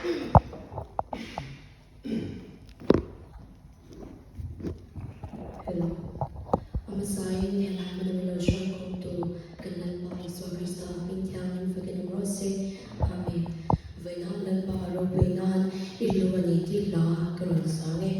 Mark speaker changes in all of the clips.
Speaker 1: Hello. A hmasain helai hmana min lo hruaikhawmtu kan Lalpa Isua Krista hming thiangin fakin awm rawh se. Amen. Vawiinah Lalpa ropui nan i hlu a ni tih hla ka rawn sang e.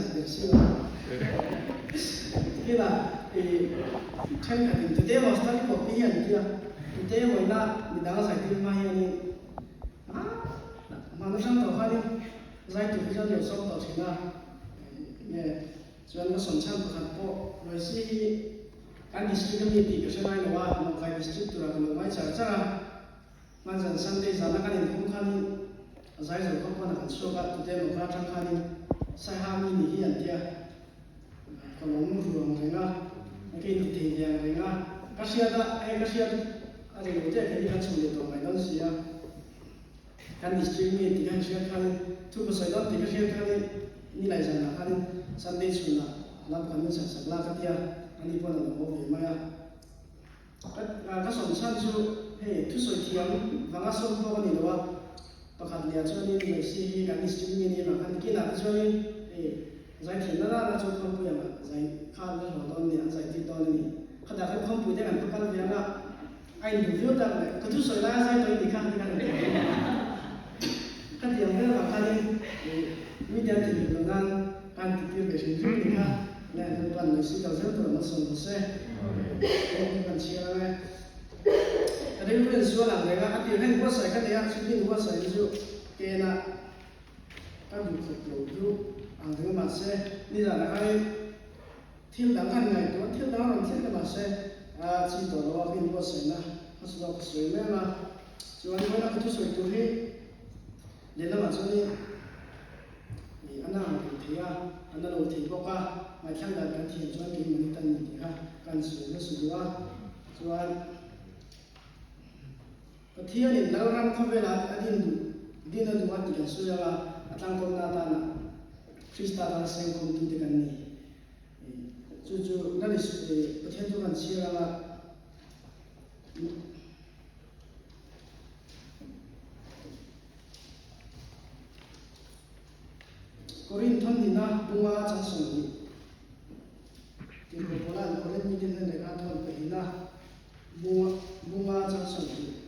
Speaker 2: zak der si lo. Tikina i thenkhatin tute emaw study copy hi an ti a, tute emaw ina midang a zai tir hma hianin hmana hrang tawh khanin zai tur hi chuan lo sawm tawh thin a, nge chuan ka sawm chhan pakhat pawh Loisi hi kan district ami tih ka hre ngai lo a, Lawngtlai district turah ka lo ngai char char a. Hman zan Sunday zana kan inkhawm khanin a zai zo kha pawn a kan chhuak a, tute emaw kha atang khanin Saiha mi ni hi an tia, ka lawm ru ang reng a, ka inti thei ve ang reng a, ka hriat a, hei ka hriat a ri lo te kha hi kan chhun leh tawh mai dawn si a, kan district mi tih ka han hriat khanin thu ka sawi dawn tih ka hriat khanin nilai zanah khanin Sunday chhunah lam kan min sak sak la ka tia, ani pawn a lo haw ve mai a. Ka sawm chhan chu hei thusawi thiam vanga sawm pawh ka ni lo a, pakhat leh ah chuanin Mercy hi kan district mi ania vang khan nikin ah te chuanin hei zaithiam na nana chu khawmpui ang ah zai kha an la hlawh dawn a ni, an zai tir dawn a ni. Khatah khan khawmpui te kan va kal ve anga a induh viau tak leh ka thusawi laia zai tawh i nih kha ti khan an ti dawn a. Ka ti ang vel vang khanin mite an thinrim loh nan ka han ti tir ve hrim hrim a ni kha. Nge Lalpan Mercy kal zel tur an sawm rawh se. Aw kan chhiar ang e. Ka rilru in sual ang reng a, a tir hian buatsaih ka nei a, chumi in buatsaih chu kena ka duh khawp lo chu ang reng a mahse nizanah khanin thil dang han ngaihtuah thil dang a rawn thlen ta mahse a chi tawh lo a ka inbuatsaihna hmasa zawk ka sawi mai ang a, chuan vawiin a ka thusawi tur hi lehlamah chuanin Ih, a na ang thei thei a, a na lo thei bawk a, ngaihthlak dan kan thiam chuan keimahni tan ni tih kha kan sawi nasa duh a, chuan Pathianin Lalram khawvelah a din duh, din a duh a tih kan sawi ang a, a tlangkawmna atana Krista tana sengkhawmtute kan ni. Ih, chu chu Lal Isu, Pathian chu kan chhiar ang a. Korinth thawnhina bunga chang 20 Tirhkoh Paula'n Korinth mite hnen lehkha a thawn pahina bunga chang 20.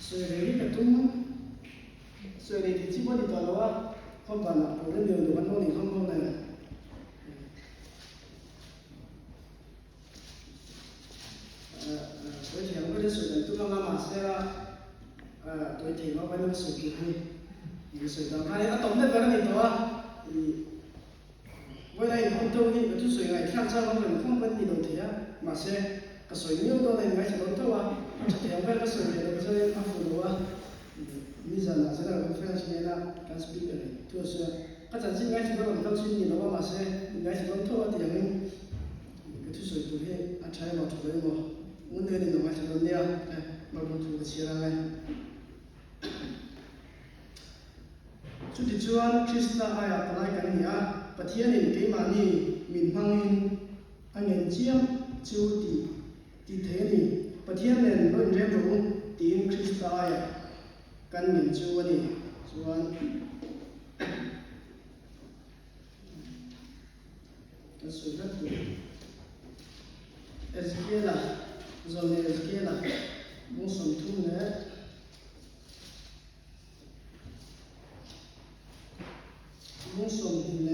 Speaker 2: Sawi rei hi ka tum, sawi rei tih chi pawh a ni tawh lo a, khawmpanah Korinth lian deuh an lo nih khawm khawm nen. Sawi thiam ber hi sawi dan tum anga mahse a tawi thei lo vain a sawi tur hi min sawi dan khan a tawp deuh ber a ni tawh a, vawiin a inkhawm tho hi ka thusawi ngaihthlak chang awm reng khawm pawh ni lo thei a, mahse ka sawi miau dawn a inngaithla dawn tho a, a tha thiam ber ka sawi ve loh chuan a fuh lo a, nizanah General Conference nena kan speaker in thu a sawi a, ka chanchin ngaithla dawn ang kal chu in ni lo a mahse inngaithla dawn tho a tih angin Ka thusawi tur hi a tha emaw tha lo emaw ngun deuhin in lo ngaithla dawn nia, Bible thu ka chhiar ang e. Chutichuan Krista aiah palai kan ni a, Pathianin keimahni min hmangin a ngen chiam chu tih tih thei a ni. Pathian nen lo inrem rawh u tiin Krista aiah kan ngen chu a ni. Chuan. Kan sawi vek tur. Ezekiela, Zawlnei Ezekiela bung 30 leh bung 22,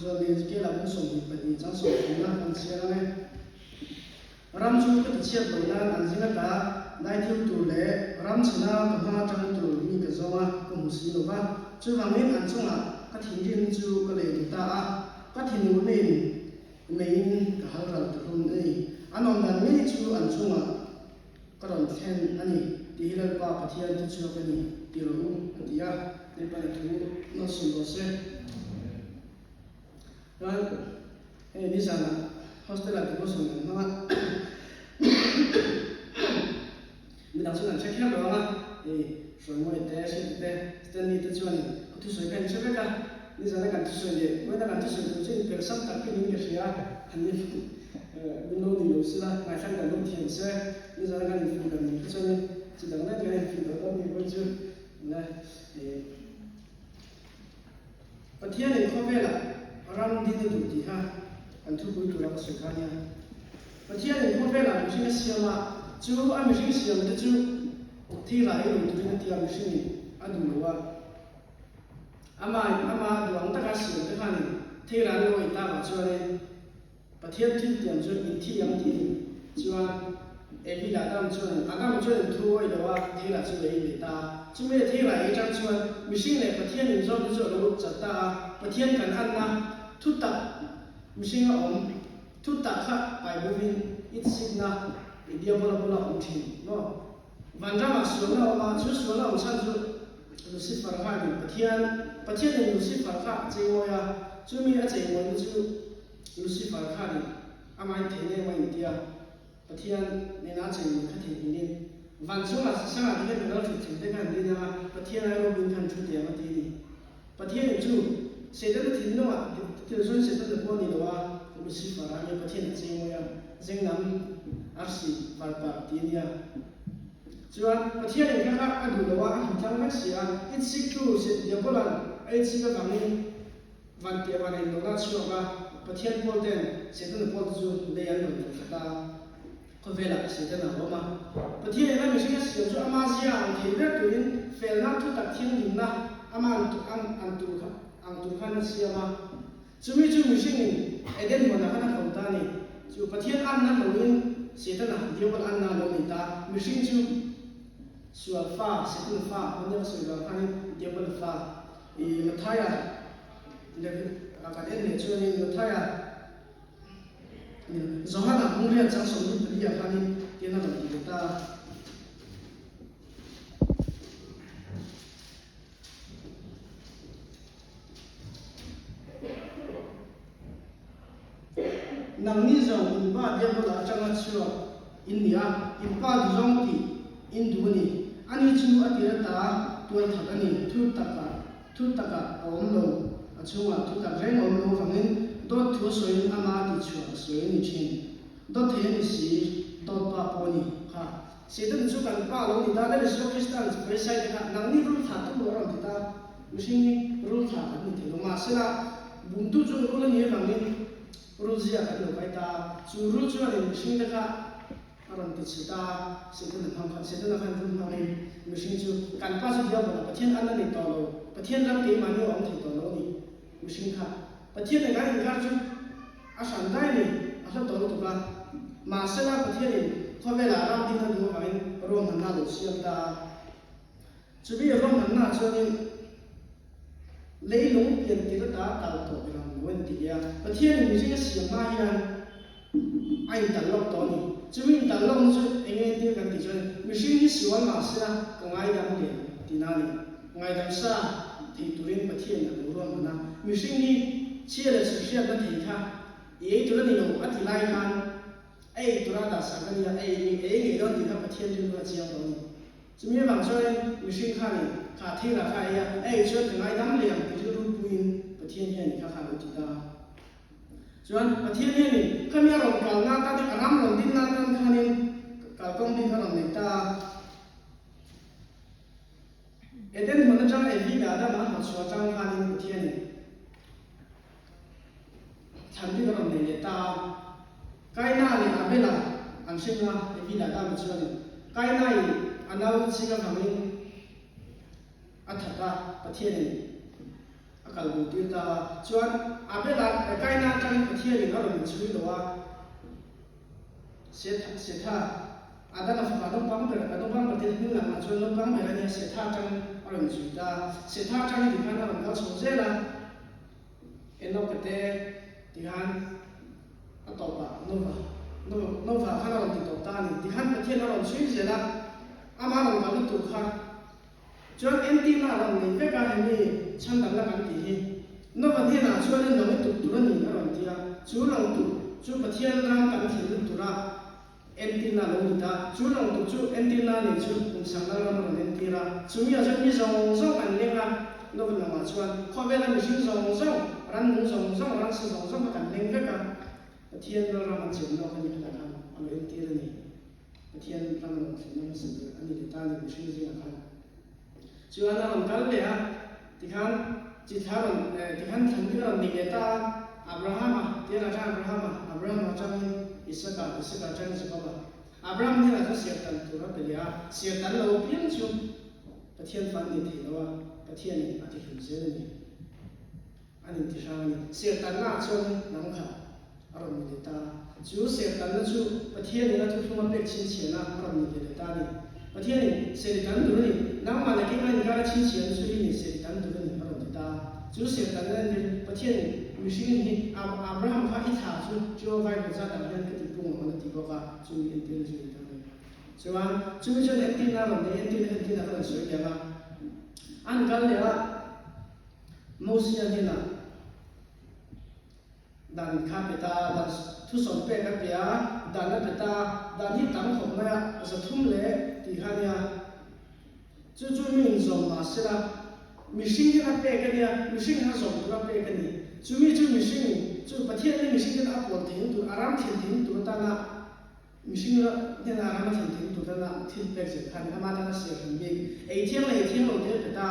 Speaker 2: Zawlnei Ezekiela bung 22 chang 30 na kan chhiar ang e. Ram chu ka tichhiat lo nan an zing ata dai thil tur leh ram chhana ka hma tang tur mi ka zawng a, ka hmu si lo va. Chuvangin an chungah ka thinrim chu ka lei duh ta a, ka thinurna in meiin ka hal ral ta hlawm a ni. An awm dan ngei chu an chungah ka rawn thlen a ni tih hi Lalpa Pathian thuchhuak a ni ti rawh u, a ti a. Lalpan a thu nawlsawm rawh se. Chuan hei nizanah hostel ah devotion kan hmang a, midang chuan an hre kher lo ang a, hei Hruaimawia te, Hriata te, Stanley te chuan ka thusawi kha in hre vek a, nizana kan thusawi leh vawiina kan thusawi tur chu inperhsam tak hi niin ka hria a, an ni min lo ni lo sila, ngaithlang kan lo thiam se, nizana kan infuih dan nen kha chuan chi dang daih kan infuih tawh dawn ni vawi chu le. Pathianin khawvelah ram din a duh tih kha kan thupui tura ka sawi kha nia. Pathianin khawvelah mihring a siam a, chu a mihring siam te chu Thei rah ei lo turin a ti a, mihringin a duh lo a. Ama ama duang taka siam te khanin thei rah an lo ei takah chuanin Pathian thil tiam chu in thi ang tih ni. Chuan Evi leh Adam chuan Adam chuan in thu awih lo a, thei rah chu ei ve ta a. Chumi thei rah ei tang chuan mihring leh Pathian inzawm te chu a lo chat ta a, Pathian kan anna thu tak mihringa awm thu tak kha pai bovin itsikna i diabola bula awm thin maw? Vanramah sualna a awm a, chu sualna awm chhan chu Lucifer kha a ni. Pathian Pathianin Lucifer kha a cheimawi a, chumi a cheimawina chu Lucifer kha a ni. Amah in thei neng a intia, Pathian nena a cheimawi kha theihnghilhin van chungah sangah te hian ka kal thut thei te kha an din ang a, Pathian ai ropui khan thu tiang a ti a ni. Pathianin chu Setana thinlungah thil chuan Setana pawh a ni lo a, Lucifer a nia, Pathian a cheimawi a, zengnam arsi varparh ti a nia. Chuan Pathianin kha kha a duh lo a, a hmu tlang vek si a, itsiktu Diabola'n a itsik avangin van tih van in lohna a chhuak a, Pathian pawl ten Setana pawl te chu lei an rawn tlawh khat a, khawvelah Setana a awm a. Pathianin a mihring a siam chu ama zia ang thei ber turin felna, thutak thianghlimna ama an tur ang tur khan a siam a. Chumi chu mihringin Eden hmunah khan a hlo ta a ni. Chu Pathian anna hloin Setana, Diabol anna a lo nei ta. Mihring chu sual fa, Setana fa, hmun deuh a sawi vang khanin Diabola fa. I Mathaia leh kan en leh chuanin Mathaia Johana hmung riat chang 24 ah khanin tian a rawn ti leh ta. Nangni zawng in pa Diabola atanga chhuak in ni a, in pa duhzawng tih in duh a ni. Ani chu a tir ata tual that a ni, thu takah thu takah a awm lo, a chhungah thu tak reng a awm lo avangin dawt thu a sawiin ama tihchhuah a sawi a ni thin. Dawt thei a ni si, dawt pa pawh a ni kha. Satan chu kan pa lo ni ta, Lal Isua Krista'n Pharisai te kha, Nangni rul thlah tum lo a rawn ti ta. Mihring hi rul thlah kan ni thei lo. Mahsela, bumtu chu rul a nih avangin rul zia kan lo kai ta. Chu rul chuanin mihring te kha a rawn ti chhe ta. Satan a hmang kha, Setana khan rul hmangin mihring chu kan pa chu diabol a, Pathian an a nei tawh lo, Pathian ram keimahni a awm thei tawh lo a ni. Mihring kha Pathian leh kan inkar chu a hran dai a ni, a hla tawh lutuk a. Mahsela Pathianin khawvelah ram din a duh avangin ruahmanna a lo siam ta a. Chumi ruahmanna chuanin leilung pian tir ata tal tawh ber ang lo a inti nia. Pathianin mihring a siam hma hian a intal lawk tawh a ni. Chumi intal lawkna chu eng nge entir kan tih chuan mihring hi sual mahsela ka ngaidam leh ang tihna a ni. Ngaidam sa thei turin Pathianin a lo ruahman a, mihring hi chhia leh chhun hriatna thei kha i ei tur a ni lo a ti lai khan a ei tura dah sak a nia, a ei ei ngei dawn tih kha Pathian rilru a chiang tawh a ni. Chumi avang chuanin mihring khanin kha thil ah kha a ei a, a ei chuan ka ngaidam leh ang ti rilru puiin Pathian hian i kha kha a lo ti ta a. Chuan Pathian hianin khami a rawn kalna atan a ram rawn dinna atan khanin kalkawng bik a rawn nei ta a. Eden hmun atang Evi leh Adama a hnawhchhuah atang khanin Pathianin thlan bik a rawn nei leh ta a. Kaina leh Abela an hring a, Evi leh Adama chuanin Kaina-in a nau ching avangin a that a, Pathianin a kal bo tir ta a. Chuan Abela Kaina atangin Pathianin a rawn inchhui lo a. Setha, Adama fapa naupang ber, a naupang ber te hming langah chuan naupang ber a nia, Setha atangin a rawn zui ta. Setha atangin tikhan a rawn kal chho zel a, Enoka te tikhan a tawpah Nova, Nova, Nova khan a rawn ti tawp ta a ni. Tikhan Pathian a rawn chhui zel a, amah rawn kalna tur kha chuan entirna a rawn nei vek a, hemi chhandamna kan tih hi. Nova hnenah chuan in lawng i tuk tur a ni a rawn ti a, chu lawng tuk chu Pathian ram kan thlen lut tura entirna a lo ni ta. Chu lawng tuk chu entirna a nei chu kum sangnal ram a rawn entir a, chumi ah chuan mi zawng zawng an leng a, Nova lawngah chuan khawvela mihring zawng zawng, rannung zawng zawng, ransa zawng zawng kha kan leng vek a, Pathian lalram an chen lawk a ni khatah khan a lo entir a ni. Pathian ram a rawn thlenna hmasa ber a ni leh ta a ni mihring zingah khan. Chuan a rawn kal leh a, tikhan chi thla rawn tikhan thlan bik a rawn nei leh ta a, Abrahama, tiang atang Abrahama, Abrahama atangin Isaka, Isaka atangin Jakoba. Abraham hnenah chuan serhtan tur a pe leh a, serhtan lo piang chu Pathian fa an ni thei lo a, Pathianin a ti hlum zel a ni. An inti hrang a ni. Serhtannaah chuan hnam khat a rawn ni leh ta a. Chu serhtanna chu Pathianin a thuthlung a pek chhinchhiahna a rawn ni ve leh ta a ni. Pathianin, Serhtan tur a ni, nangmah leh keimah inkara chhinchhiahna chu hi ni, serhtan tur a ni, a rawn ti ta a. Chu serhtanna entir Pathianin mihring hi Abraham kha i thla chu Jehovah i zat ang hian ka ti pung ang a ti bawk a, chumi entirna chu a ni ta a ni. Chuan, chumi chuan entirna a rawn nei, entirna entirna ka rawn sawi leh ang a. An kal leh a, Mosia hnenah dan kha pe ta, dan thusawm pek a pe a, dan a pe ta, dan hi tam khawp mai a, 300 leh tih kha a nia. Chu chu mi inzawm mah se la, mihring hian a pek a nia, mihring hian a zawm tur a pek a ni. Chumi chu mihring chu Pathian hi mihring hian a pawl theihna tur, a ram thlen theihna tur atana mihring hnena a ram a thlen theihna tur atana thil pek zel kha a ni. Ama tana siam hran bik, ei thiang leh ei thiang lo te a pe ta.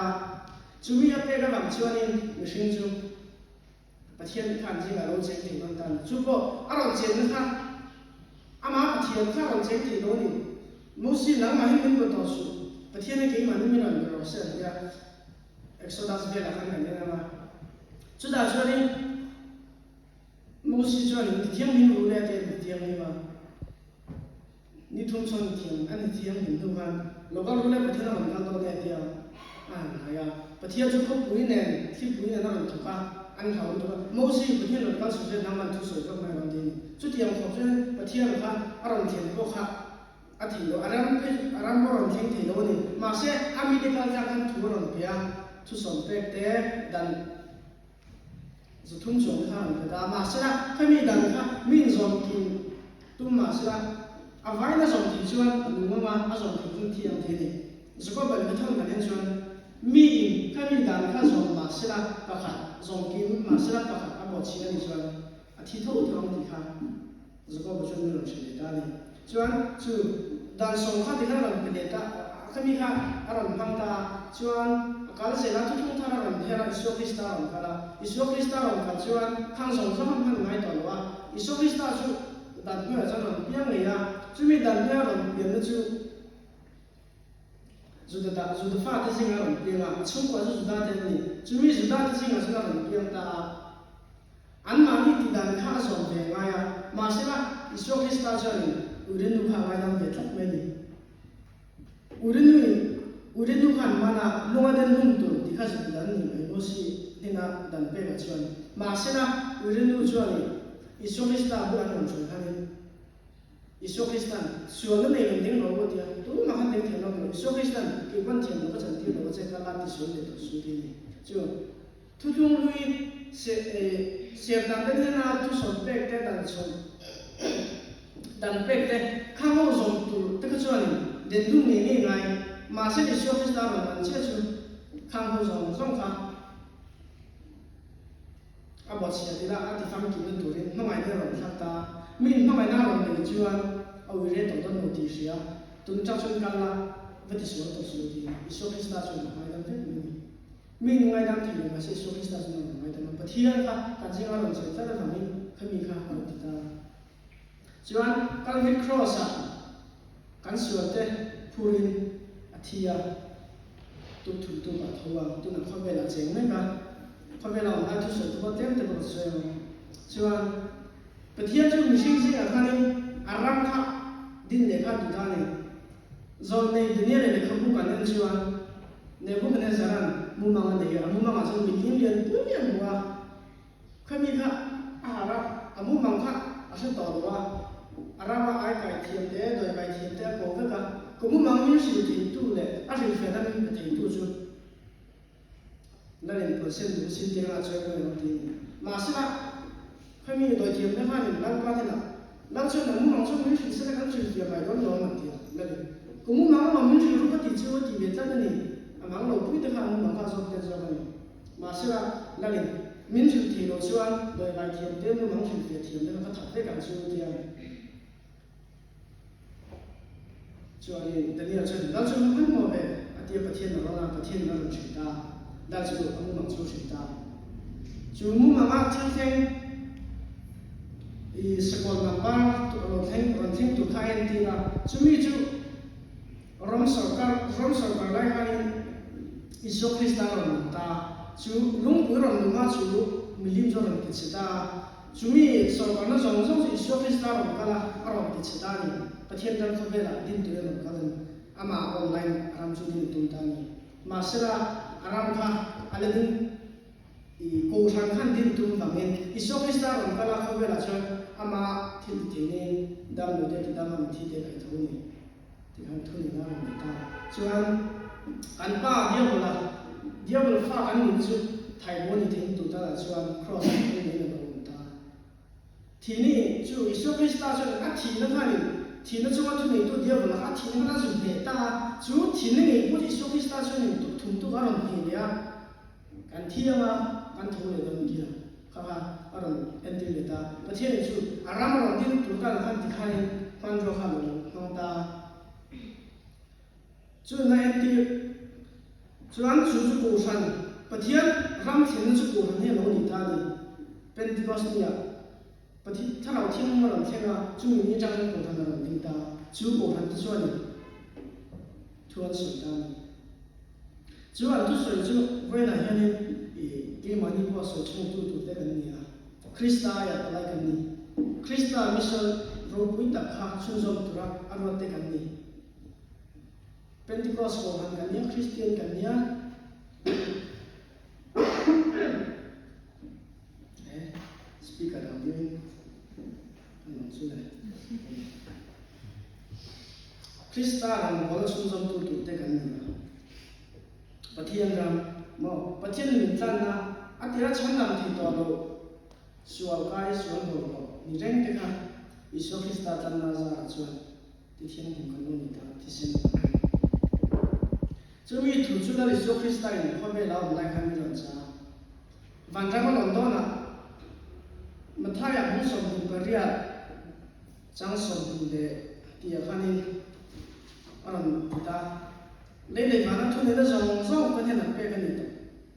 Speaker 2: Chumi a pek avang chuanin mihring chu Pathian khan zingah lo cheng thei dawn ta a ni. Chu pawh a rawn chenna kha amah Pathian kha a rawn cheng thei dawn a ni. Mosi nangmah hi min rawn tawh suh, Pathian hi keimah ni min rawn be rawh se an ti a, Exodus velah khan kan en ang a. Chutah chuanin Mosi chuan in tithianghlim ru le a ti a, in tithianghlim a. Ni thum chuan thiam a ni thianghlim hnu khan local ru le Pathian a rawn kal dawn e a ti a, a han hai a. Pathian chu khawpui nen thlipui nen a rawn thawk a, an hlau lutuk a. Mosi Pathian rawn kal suh se nangman thu sawi vak mai a rawn ti a ni. Chutiang khawp chuan Pathian kha a rawn thlen pawh kha a thei lo, a ram phei a ram pawh a rawn thleng thei lo a ni. Mahse, a mite kal tlang khan thu a rawn pe a, thusawm pek te dan 300 chuang te kha a rawn pe ta a. Mahsela, khami dan kha mi inzawm kim tum mahsela, a vain a zawm thei chuan a nung ang a, a zawm thei chuan thi ang thei a ni. Jakob a lehkha thawn kan en chuan, Mi in khami dan kha zawm mahsela pakhat, zawm kim mahsela pakhat a bawhchhiah a nih chuan a thi tho tho ang tih kha Jakob-a chuan min rawn hrilh leh ta a ni. Chuan chu dan sawm kha tikhan a rawn pe leh ta a, khami kha a rawn hmang ta a, chuan a kal zel a, thuthlung thar a rawn her a, Isua Krista a rawn kal a. Isua Krista a rawn kal chuan khang zawng zawng a hman ngai tawh lo a, Isua Krista chu dan hnuaiah chuan a rawn piang ngei a, chumi dan hnuaia a rawn pianna chu Juda dah, Juda fate zingah a rawn piang a, a chhungkua chu Juda te an ni. Chumi Juda te zingah chuan a rawn piang ta a. Anmahni tih dan kha a zawm ve ngai a, mahsela Isua Krista chuanin Uirinu kha a ngaidam ve tlat mai a ni. Uirinu-in Uirinu kha an man a, lung a den hlum tur tih kha zuk dan ni mai Mosi hnena dan pekah chuan. Mahsela Uirinu chuanin Isua Krista bula an rawn hruai khanin, Isua Kristan, Sualna nei rawn ding rawh u tia, tumah khan ding thiam lo lo. Isua Kristan, Kei pawn thiam lo ka chan tir lo a che, ka la ti sual leh tawh su ti a ni. Chu thuthlung hlui ser dan te hnena thusawm pek te dan chhawm dan pek te kha ho zawm tur te kha chuanin den dum ngei ngei ngai. Mahse Isua Krista rawn an chiah chu khang ho zawng zawng kha A bawhchhiat ila a ti famkimna turin hmangaihna a rawn thlak ta. Min hmangaihna a rawn nei chuan a ui reh tawh dawn lo tih hria. Tun atang chuan kal la, va ti sual tawh suh tiin Isua Krista chuan a ngaidam vek mai a ni. Min ngaidam thei lo mahse Isua Krista chuan a rawn ngaidam a. Pathian kha kan zinga a rawn chen tlat avangin khami kha a rawn ti ta. Chuan Calvary Cross-ah kan sualte phurin a thi a, tuk thum tuk a tho a, tunah khawvelah a cheng mek a, khawvela awm lai thusawi te pawh tlem te pawh ka sawi ang. Chuan Pathian chu mihring zingah khanin a ram kha din leh kha a duh ta a ni. Zawlnei Daniel leh lehkhabu kan en chuan Nebuchadnezzar-a'n mumang a nei a, a mumangah chuan mitling lian pui mai a hmu a, Khami kha a harh a, a mumang kha a hre tawh lo a, a rama ai kai thiam te, dawi kai thiam te a ko vek a, ka mumang min hrilh theitu leh a hrilhfiahna min pe theitu chu Lalin Pawlsen lung sin te kha a chawi mai ang ti a ni. Mahsela, khami dawi thiam te khanin Lalpa hnenah, Lal chuan a mumang chu min hrilh sela kan hrilhfiah mai dawn lo ang an ti a, Lalin, Ka mumang emaw min hrilh ru ka tih chu a ti ve tlat a ni, a mang lo pui te kha a mumang kha a zawk tlat zawk a ni. Mahsela, Lalin, min hrilh thei lo chuan dawihvai thiam te mumang hrilh ve thiam te kha ka that vek ang chu tia chuanin Daniel chuan Lal chu hman maw ve a tia Pathian a rawn a, Pathianin a rawn hrilh ta, Lal chu a mumang chu a hrilh ta. Chu mumanga thil thleng. I sakawlh number rawn thleng rawn thleng tur kha a entir a, chumi chu Rom sorkar Rom sorkar lai khanin Isua Krista rawn lum ta a, chu lungpui rawn lum a chu milim chu a rawn ti chhe ta a, chumi sorkarna zawng zawng chu Isua Krista rawn kal a, a rawn ti chhe ta a ni. Pathian ram khawvelah din turin rawn kal a ni. Amah online ram chu din a tum ta a ni. Mahsela a ram kha a la ding. I Kohhran khan din tum vangin Isua Krista rawn kal a, khawvelah chuan ama thil ti theinin dam lo te ti dam a, mithi te kaih tho ni ti khan thu nihna a rawn ti ta. Chuan kan pa Diabola, Diabol fa kan nih chu thaibaw ni thei tu talah chuan Kraws ah thu niin a lo awm ta. Thihni chu Isua Krista chuan a thihna khanin thihna chunga thuneitu Diabola kha a thihna khan a zu hneh ta a, chu thihna ngei pawh chu Isua Krista chuanin tukthum tuk a rawn hneh leh a. Kan thi anga kan tho leh dawn nia kha kha a rawn entir leh ta. Pathianin chu a ram a rawn dil tur tan khan tikhanin hmanrua kha a lo hmang ta. Chuan a entir chuan chu chu Kohhran, Pathian ram thlenna chu Kohhran hi a lo ni ta a ni. Pentecost nia Pathian Thlarau Thianghlim a rawn thleng a, chumi ni atang chuan Kohhran a rawn ding ta. Chu Kohhran te chuanin thu an sawi ta a ni. Chu an thusawi chu vawiinah hianin i keimahni pawh sawi chhungtu turte kan ni a, Krista aiah palai kan ni. Krista mission ropui tak kha chhunzawm tura a ruatte kan ni. Pentecost kohhran kan nia, Kristian kan nia. Eh, speaker dang deuhin kan awm chu le. Krista rawngbawla chhunzawmtu turte kan ni a. Pathian ram maw? Pathian min tlanna a tira chhandam thei tawh lo sual kai sual bawlhhlawh ni reng te kha Isua Krista tlanna zarah chuan tithianghlim kan lo ni ta, thisen kan lo ni. Chumi thu chu Lal Isua Krista in khawvel a awm lai khan min rawn cha a. Vanram a rawn dawnah Mathaia hmung 28 Chang 20 tih ah khanin a rawn ti ta. Lei lei vana thu neihna zawng zawng ka hnenah pek a ni tawh.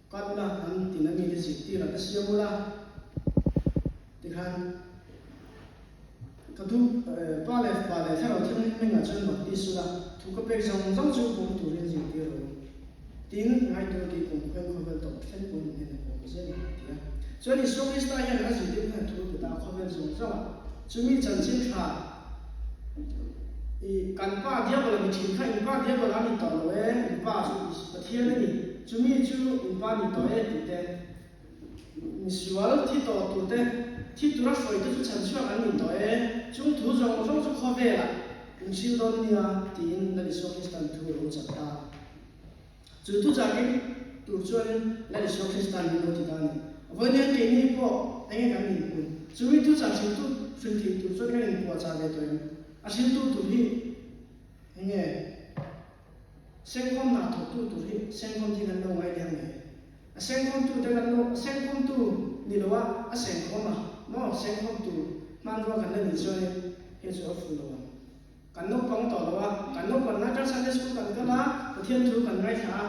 Speaker 2: Katna an tina mite zirtir ah te siam ula tikhan ka thu pa leh fapa leh thlarau thianghlim hmingah chuan baptis ula thu ka pek zawng zawng chu pawm turin zirtir rawh u. Tin, ngaitu tih kum khuain khawvel tawp thleng pawn in hnenah ka awm zel ang a ti a. Chuan Isua Krista hian a zirtir khan thu pe ta a khawvel zawng zawng ah chumi chanchin tha i kan pa diabola mi thin kha in pa diabola a ni tawh lo e, in pa chu Pathian a ni, chumi chu in pa ni tawh e tih te, misual thi tawh tur te, thi tura hruai te chu chhan chhuak an ni tawh e, chung thu zawng zawng chu khawvelah in hril dawn nia tiin Lal Isua Kristan thu a lo chat ta. Chu thu chakin tur chuanin Lal Isua Kristan min lo ti ta a ni. Vawiin keini pawh enge kan inpun? Chumi thu chah hriltu hrilh thei tur chuan kan inpuahchah ve tawh em? A hriltu tur hi enge sengkhawm hna thawktu tur hi sengkhawm thi kan lo ngai leh ang e. A sengkhawmtu te kan lo sengkhawmtu ni lo a, a sengkhawm a maw sengkhawm tur hmanrua kan la nih chuanin hei chu a fuh lo ang. Kan naupang tawh lo a, kan naupan lai tan Sunday School kan kal a, Pathian thu kan ngaithla a,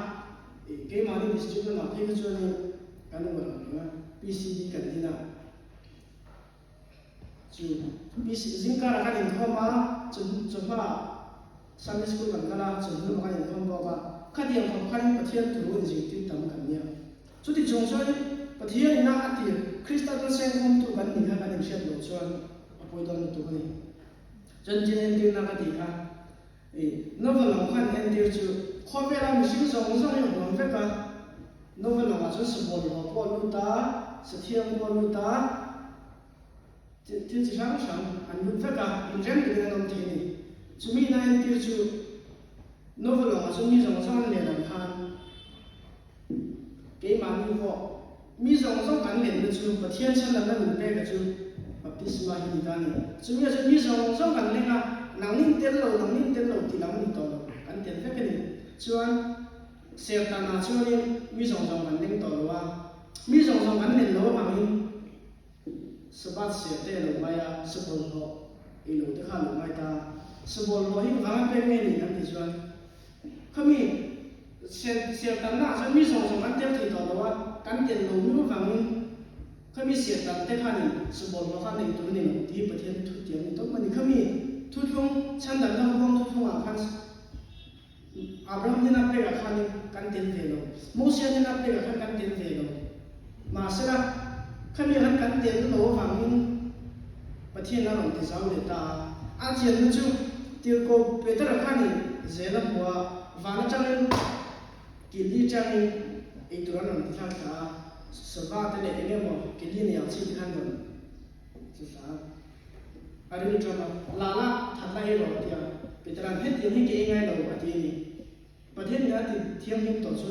Speaker 2: ih keimahni district lamah phei kha chuanin kan uar ang reng a, PCD kan din a, chu PC zingkarah kan inkhawm a, chawhmaah Sunday School kan kal a, chawhnu lamah kan inkhawm bawk a, khatiang khawp khanin Pathian thu inzirtir tam kan nia. Chuti chung chuan Pathian ina a tir Krista tan sengkhawmtu kan nih kha kan inhriat loh chuan a pawi dawn lutuk a ni. Chanchin entirna ka tih kha i novel ang khan entir chu khawvela mihring zawng zawng hi a huam vek a, novel angah chuan sabawlhhlawh pawh a lut a, sathiang pawh a lut a, thil chi hrang hrang an lut vek a, inrem takin an awm thei a ni. Chumi ina entir chu novel angah chuan mi zawng zawng an len ang khan Keimahni pawh mi zawng zawng kan lenna chu Pathian chhanna min pek a chu baptisma hi ni ta a ni. Chumi ah chuan mi zawng zawng kan leng a, nangnin tel lo, nangnin tel lo tih lam a ni tawh lo, kan tel vek a ni. Chuan Sertana chuanin mi zawng zawng kan leng tawh lo a, mi zawng zawng kan len lo avangin Sabbath ser te a lo ngai a, sabawlhhlawh ei lo te kha a lo ngai ta a. Sabawlhhlawh hi vang a pek nge ni kan ti chuan Khami ser ser tanna ah chuan mi zawng zawng an tel thei tawh lo a, kan tel lo miu avangin Khami Satan te khanin subawlhlawh kha nei tur a ni lo tih Pathian thu tiam ni tawp a ni. Khami thuthlung chhandamna huang thuthlungah khan Abraham hnena pekah khanin kan tel ve lo, Mosia hnena pekah khan kan tel ve lo. Mahsela, khami khan kan tel lo avangin Pathian a rawn ti zau leh ta a. A chianna chu Tirhkoh Petera khanin zel a hmu a, van atangin Kili atangin eitur an rawn ti thlak thla a, sava te leh eng emaw kili nei ang chi te khan rawn ti thla a. A ring ṭan a, Lala, that la ei rawh a ti a. Petera'n, Hetiang hi ke ngai lo a ti a ni. Pathian ina ti thianghlim tawh chu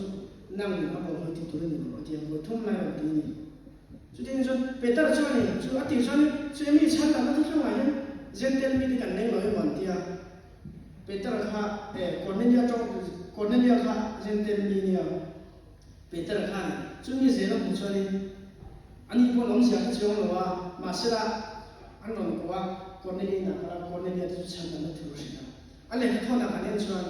Speaker 2: nang nen a bawlhhlawh ti tur a ni lo a ti a, vawi thum lai rawn ti a ni. Chutiang chuan Petera chuanin chu a tih chuanin, Chu emi chhan dahna thuthlungah hian Jentail mite kan leng lo emaw an ti a. Petera kha eh Cornelia ṭawng Cornelia kha Jentail mi nia. Petera khan chumi zel a hmuh chuanin ani pawh an awmzia kha chiang lo a, mahsela an rawn ko a, Cornelia inah kal a, Cornelia te chu chhan dan a thur hrilh a. A lehkha thawnah kan en chuan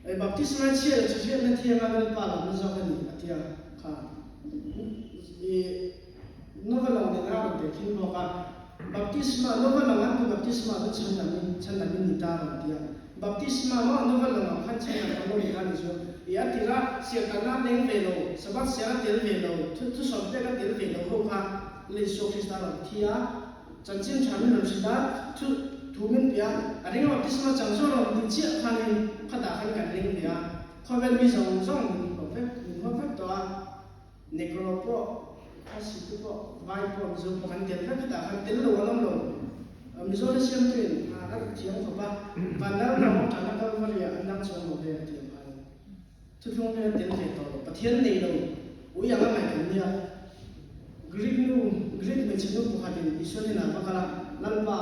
Speaker 2: E baptisma chhia leh chhihriatna thianga Lalpa lamna zawk a ni a ti a, kha i Nova lawng nen a rawn teh thin bawk a, Baptisma, Nova lawng an pu baptisma chu chhan lamin chhan lamin ni ta a rawn ti a. Baptisma maw Nova lawng ang khan chhan lam kan lo ni ta ni chu i a tir a, Sialtan a leng ve lo, Sabbath sial a tel ve lo, thu thusawm pek a tel ve lo ho kha Lei Isua Krista rawn thi a, chanchin tha min rawn hrilh a, thu thu min pe a, a ring a baptisma chang chu a rawn ti chiah khanin khatah khan kan leng ve a, khawvel mi zawng zawng min huap vek min huap vek tawh a. Negro pawh, Khasi te pawh, Vai pawh, Mizo pawh kan tel vek hetah khan tel lo an awm lo. Mizo te siamtuin a rak thiam khawp a, Vanlalna awm tana Kalvari ah an dang chuang lo ve a ti ang khan. Thuthlung vel an tel ve tawh lo. Pathian nei lo, ui anga ngaih kan nia. Greek nu, Greek hmeichhe nu pakhatin Isua hnenah va kal a, Lalpa,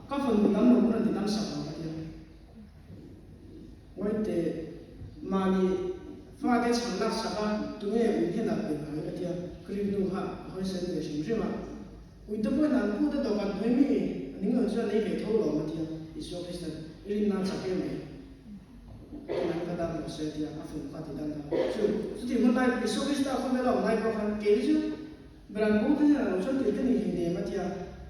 Speaker 2: ka fanu dam lo hun an ti dam sak lo ka ti a. Ngawi teh, mahni fate chhan lak sak a, tunge ui hnenah pe ngai a tia, Greek nu kha a hawi sen ve hrim hrim a. Ui te pawhin an pute dawhkan hnuai mi a ning lo chuan ei ve tho lawm a tia, Isua Kristan i rin nan chak em mai. Tunah ka dam lo se a tia, a fun kha a ti dam ta. Chu, chutih hmun lai Isua Krista khawvel a awm lai pawh khan kei chu Beran bo te hian alo chuan tir ka ni hlei nem a tia,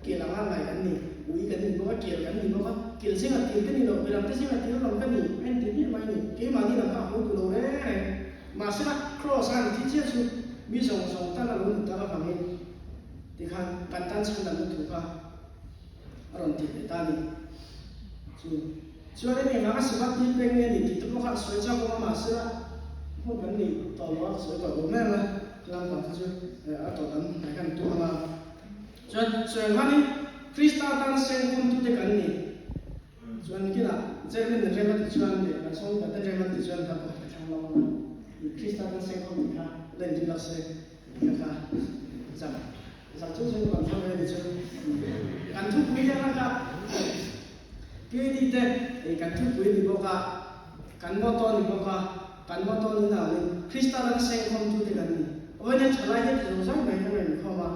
Speaker 2: kel anga ngai kan ni, ui kan ni bawk a, kel kan ni bawk a, kel zinga tir ka ni lo, beram te zinga tir alawm ka ni, a inti hmiah mai a ni, keimahni lam kha a haw duh lo reng reng. Mahsela Kraws a an thi chiah chu mi zawng zawng tan a lo ni tak avangin tikhan kan tan chhan lamna thu kha a rawn ti ve ta a ni. Chu chuan in engvanga Sabbath ni pek nge ni tih te pawh kha a sawi chak awm a, mahsela hmun kan nei tawh lo a, ka sawi tawh lo mai ang a. Tlangval kha chu a tawh tam hnai kan tum ang a. Chuan sawi ang khanin Krista tan sengkhawmtute kan ni. Chuan nikinah German in rem a tih chuan leh kan sawng upa ten rem an tih chuan hla pakhat ka thlang lo ang a. Krista tan sengkhawm tih kha la inrin lak se tih kha kha zak zak chung chung kan thlang ve a ni chu. Kan thupui te kha kha PAD te kan thupui a ni bawk a, kan motto a ni bawk a. Kan motto ni nauin Krista ram sengkhawmtute kan ni. Vawiin thalai hi ti zawng zawng mai kan rawn inkhawm a,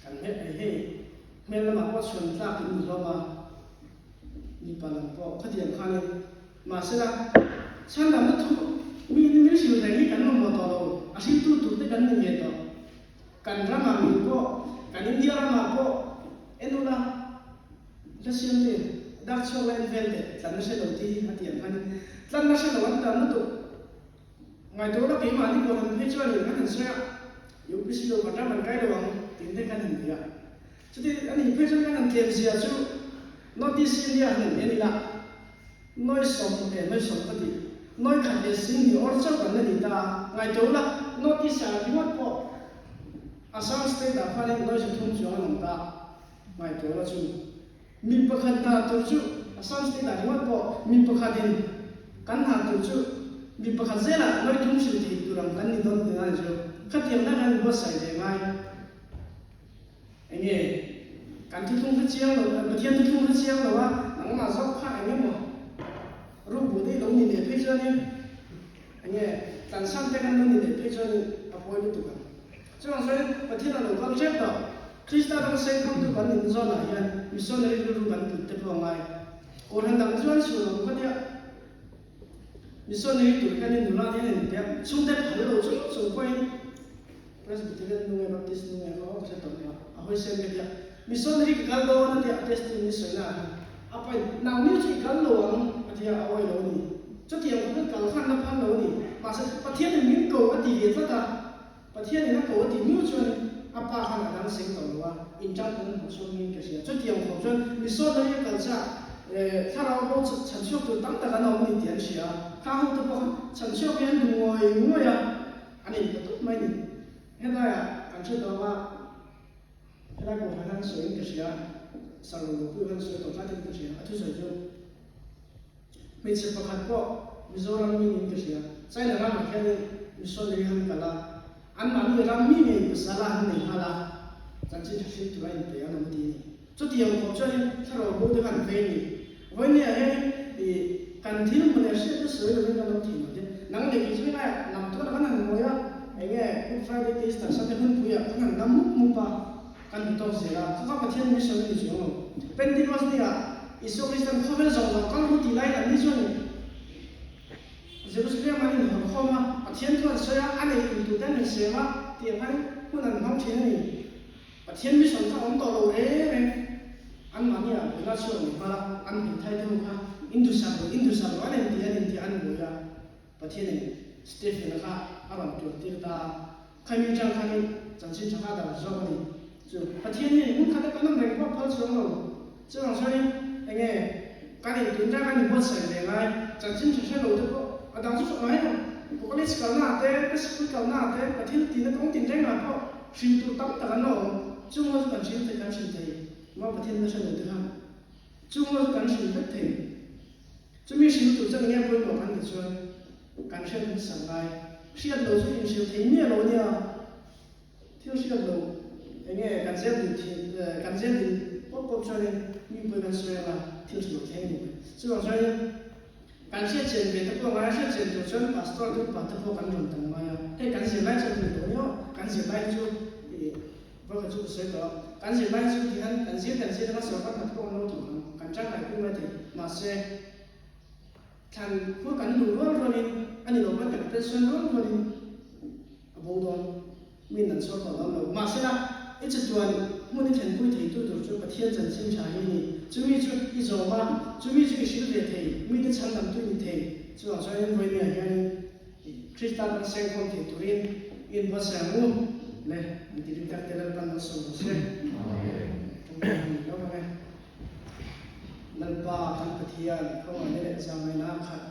Speaker 2: kan hmel hei hei hmel lamah pawh chhuan tlak in ni hlawm a, mipa lam pawh khatiang khanin mahsela chhan lamna thu mi min hrilh reng hi kan mamawh tawh lo, a hriltu turte kan ni ve tawh. Kan ramah min pawh, kan India ramah pawh en ula, Hla siam te dak chhuak la en vel teh tlan na hre lo ti a ti ang khanin tlan na hre lo an tam lutuk. Ngaihtuah la keimahni pawh han phei chuanin kan han sawi a, UPC lo kan ram an kai lo ang tiin te kan han ti a. Chuti a nih phei chuan kan han tlem zia chu North East India han en ila nawi sawm eh nawi sawm ka ti nawi khat leh sing hnih awr chauh kan la ni ta a. Ngaihtuah la North East ah ringawt pawh Assam state ah khanin nawi sathum chuang an awm ta a. Ngaihtuah la chu mi pakhat hna tur chu Assam state ah ringawt pawh mi pakhatin kan hna tur chu mi pakhat zelah nawi thum hrilh thei tur ang kan ni dawn tih na ni chu khatiang na kan buatsaih ve ngai. Enge kan thuthlung hre chiang lo Pathian thuthlung hre chiang lo a nangmah zawk kha eng emaw rukbu te i lo ni leh phei chuanin enge tlansan te kan lo ni leh phei chuanin a pawi lutuk ang. Chuvang chuan Pathian a lo kal tep tawh. Krista ram sengkhawmtu kan in zawnah hian missionary rilru kan put te pawh a ngai. Kohhran dang chuan sual awm ka nia. Missionary tur hian in nula te hian in pe a, chhungte phal lo chung chung pawhin Presbyterian nu nge Baptist nu nge kha aw ka hre tawh lo a, a hawi sen ka ti a, Missionary ka kal dawn a ti a, testimony sawina ah hian a pain nangni chu i kal lo ang a ti a, a awi lo a ni. Chutiang kha kal khan la phal lo a ni. Mahse Pathianin min ko a ti ve tlat a. Pathianin a ko a tih miau chuan a pa khan a dang seng tawh lo a, inṭang kawng hmuh chhuak niin ka hria. Chutiang khawp chuan missionary a kal chak thlarau bo chhan chhuak tur tam tak an awm a ni tih an hria a, khang ho te pawh khan chhan chhuak hi an duh ngawih ngawih a, an inpe tawp mai a ni. Helaiah kan hre tawh ang a, helai kohhran han sawiin ka hria, Sarlo Lopui han sawi tawh tlatin ka hria, a thusawi chu. Hmeichhe pakhat pawh Mizoram mi niin ka hria. China ramah hianin missionary han kal a, anmahni ram mi ngei pasal a han nei nghal a, chanchin tha hrilh tura inpe an awm a ti a ni. Chutiang khawp chuanin thlarau bo te kha an vei a ni. Vawinia hianin i kan thil hmu leh hriat te sawi lovin kan awm thei lo te. Nang leh kei chu helaiah lam tual ah kan han ngawi a, eng nge Good Friday te Easter Sunday hunpuiah kan han lam mup mup a, Kan hmu tawk zel a, kha kha Pathian mission a ni chuang lo. Pentecost ni ah Isua Kristan khawvel zawng zawng kal ru tih laiin anni chuan Jerusalem an inhawr khawm a, Pathian thu an sawi a, a nei in tute an han sem a, tiang khan hun an hmang thin a ni. Pathian mission kha awm tawh lo reng reng. Anmahni ah buaina chhuak leh nghal a, an hmethai te ho kha induhsak lo, induhsak lo an inti an inti an buai a. Pathianin Stephen-a kha a rawn tuar tir ta a, khaimi chang khanin chanchin tha kha a dang zawk a ni. Chu Pathian hian hmun khat a kan awm reng pawh phal chuang lo. Chuvang chuanin enge kan in tun reng a ni buatsaih ve ngai, chanchin tha hre lo te pawh a dang chu hrilh ngai lo. Ka college kalna ah te, ka sikul kalna ah te, ka thil tihna kawng tin rengah pawh hrilh tur tam tak an la awm. Chung ho chu kan hrilh thei, kan hrilh thei. Mah Pathian la hre lo te kha chung ho chu kan hrilh vek thei. Chumi hrilh tur chuan enge pawimawh kan tih chuan kan hriat hmasak lai. Hriat loh chu inhrilh thei miah lo nia. Thil hriat loh enge kan zel din thin kan zel din pawp pawp chuanin mi pawhin kan sawi anga thil hrilh loh thleng ni mai. Chuvang chuanin kan hriat chian ve te pawh ngai a, hriat chian tur chuan pastor te upa te pawh kan rawn tam ngai a. Hei kan zirlai chuan ni lo nia aw, kan zirlai hi chu ih Vawkhat chu ka sawi tawh a, kan zirlai chu ti hian kan zir kan zir anga sorkar hna pawh an lo thawk ang, kan tangkai pui mai thei. Mahse, thlan khur kan luh rual rualin a ni lo pawn kan pension rual rualin a bo dawn, min an chhuak tawh dawn lo. Mahsela, i chatuan hmun i thlenpui theitu tur chu Pathian chanchin tha hi a ni. Chumi chu i zawm a, chumi chu i hrilh ve thei, mite chhandamtu i ni thei. Chuvang chuanin vawinia hianin Krista kan sengkhawm thei turin in buatsaih ang u le an ti ring tak te Lalpan lo sawm rawh se. Amen. Lo ang e. Lalpa kan Pathian khawngaihna leh zangaihna a khat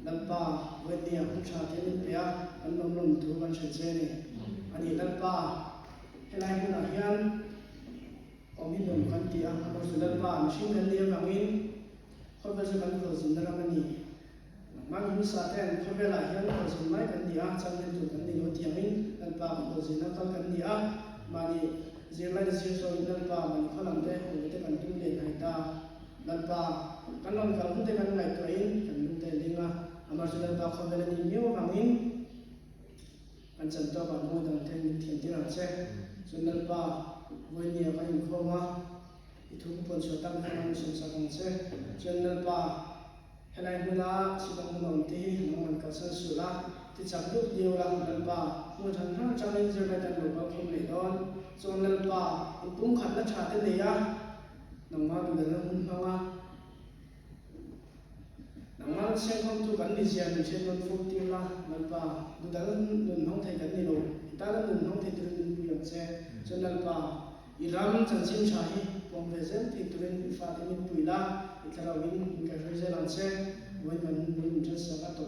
Speaker 2: Lalpa vawinia hun tha te min pe a kan lawm lawm thu kan hre che ni. Ani Lalpa helai hmunah hian awm hi nuam kan ti a, amawh chu Lalpa mihring kan nih avangin khawvel chu kan khualzinna ram a ni. Nangmah hmasa ten khawvelah hian khualzin mai kan ni a, changlen tur kan ni lo tiangin Lalpa khualzina kal kan ni a, mahni zirlai te zir zawngin Lalpa mahni khaw lam te hawi te kan tum leh hnai ta. Lalpa kan rawn kal hun te kan ngaihtuahin kan lung te a ling a, amah chu Lalpa khawvel a nih miau avangin kan chan tawkah mawi dang te min thiam tir ang che. Chuan Lalpa vawinia kan inkhawm a, i thu ka puan chhuah tak kha min sawmsak ang che. Chuan Lalpa. Helai hmuna Shillong hmun awm te hi nangman kalsan suh la, ti chak deuh deuh la, Lalpa, hmun hran hran atangin zirlai tan lo kal khawm leh dawn. Chuan Lalpa, in pumkhatna tha te nei a, nangmah duhdanna hun hmang a, nangmah siamkhawmtu kan ni zia min hriat nawn fo tir la, Lalpa, duhdanna nun hmang thei kan ni lo, i tana nun hmang thei turin min pui ang che. Chuan Lalpa, I ram chanchin tha hi pawm ve zel thei turin i fate min pui la, i thlarauin min kaihruai zel ang che. Vawiin kan hun bul min ṭhen sak a tawp.